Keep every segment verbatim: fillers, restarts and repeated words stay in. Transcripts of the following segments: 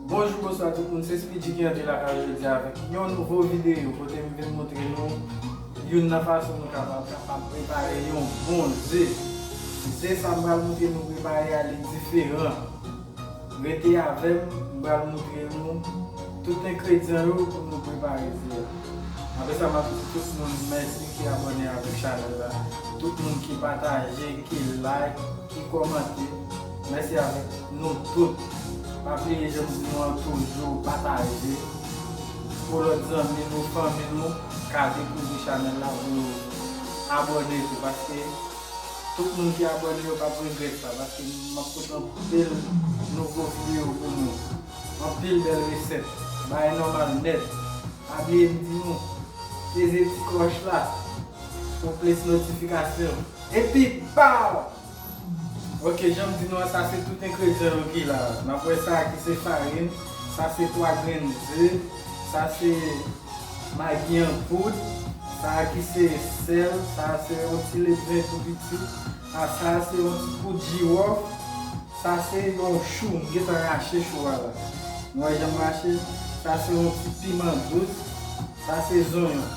Bonjou, bonswa tout moun, se Speedy ki antre lakay jodi avèk yon nouvo videyo kote m vin montre nou youn nan fason nou kapab, kapab prepare yon bon ze. Ze sa m pral montre nou prepare a, li diferan. Rete avè m, m pral montre nou tout engredyan yo pou nou prepare ze a. Apre sa, m ap di tout moun mèsi ki abòne avèk chanèl la. Tout moun ki pataje, ki like, ki kòmante. Mèsi avèk nou tout. Pa bliye, jan m di nou an, toujou pataje pou lòt zanmi nou, fanmi nou ka dekouvri chanèl la, pou yo abòne tou, paske tout moun ki abòne yo p ap regrèt sa, paske m ap pote anpil nouvo videyo pou nou. Anpil bèl resèt. Bagay nòmal nèt. Pa bliye m di nou, peze ti klòch la pou plis notifikasyon. Epi, pow! Ok, jan m di nou an, sa se tout engredyan yo ki la. N ap wè sa a ki se farin, sa se twa grenn ze, sa se magi an poud, sa a ki se sèl, sa a se yon ti leplen tou piti, a sa a se yon ti poud jiwòf, sa se yon chou, m gentan rache chou a la. Nou wè jan m rache l? Sa se yon ti piman dous, sa se zonyon.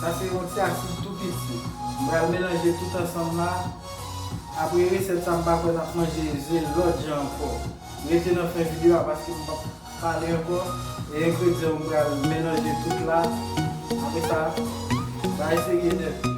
Sa se yon ti asid tou piti. M pral melanje tout ansanm la. Apre resèt sa, m pa kwè n ap manje ze lòt jan ankò. Rete nan fen videyo a paske m p ap pale ankò. E engredyan yo, m pral melanje tout la. Apre sa, bagay serye nèt.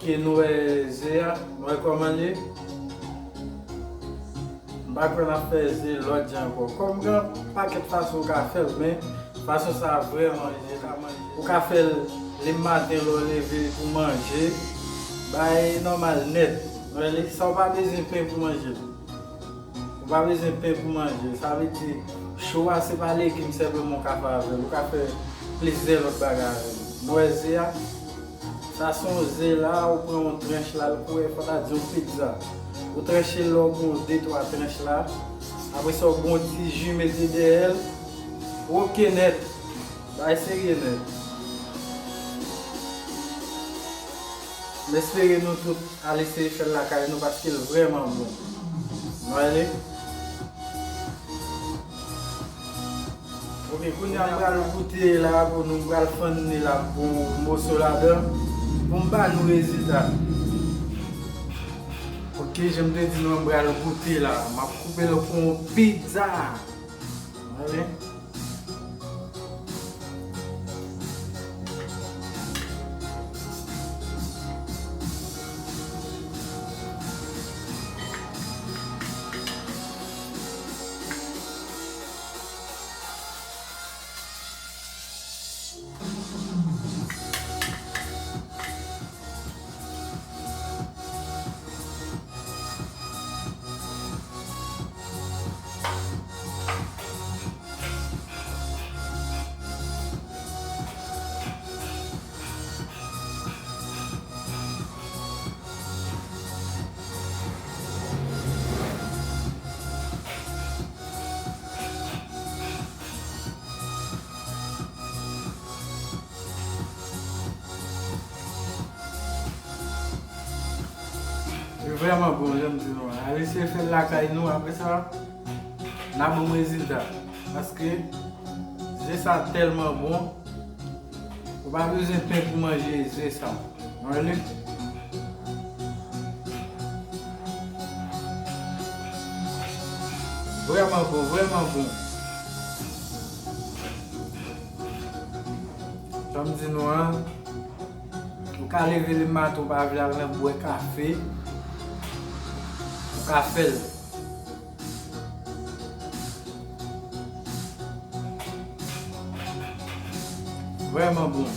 Ok, nou wè ze a, nou wè kòman l ye. M pa kwè n ap fè ze lòt jan ankò. Kòm gen pakèt fason ou ka fè l, men fason sa a vrèman ede l. Ou ka fè l lematen lè w leve pou manje. Bagay nòmal nèt. Ou wè li, sa ou pa bezwen pen pou manje l. Ou pa bezwen pen pou manje. Sa vle di, cho a se pa legim sèlman ou ka fè avè l. Ou ka fè plizyè lòt bagay avè l. Nou wè ze a. Sa se yon ze la, ou pran yon tranch la, l kouwè, fò ta di yon pizza. Ou tranche l, ou pran de twa tranch la. Apre sa, ou pran yon ti ji mete dèyè l. Ok nèt. Bagay serye nèt. M espere nou tout al eseye fè l lakay nou paske l vrèman bon. Nou ale. Ok, kounye a m pral goute la pou nou, m pral fann li la pou moso ladan pou m ba nou rezilta. Ok, jan m te di nou, m pral goute la. M ap koupe l pou yon pizza. Ale. Li vrèman bon, jan m di nou an. Al eseye fè l lakay nou, apre sa, n a ban m rezilta. Paske ze sa tèlman bon, ou pa bezwen pen pou manje ze sa. Really? Vrèman bon, vrèman bon. Jan m di nou an, ou ka leve lematen, ou pa vle al nan bwè kafe, ou ka fè l. Vrèman bon.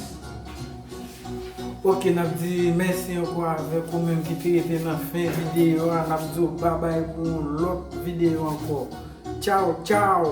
Ok, n ap di mèsi ankò avèk ou menm ki te rete nan fen videyo a. N ap di w babay pou yon lòt videyo ankò. Tchaw, tchaw!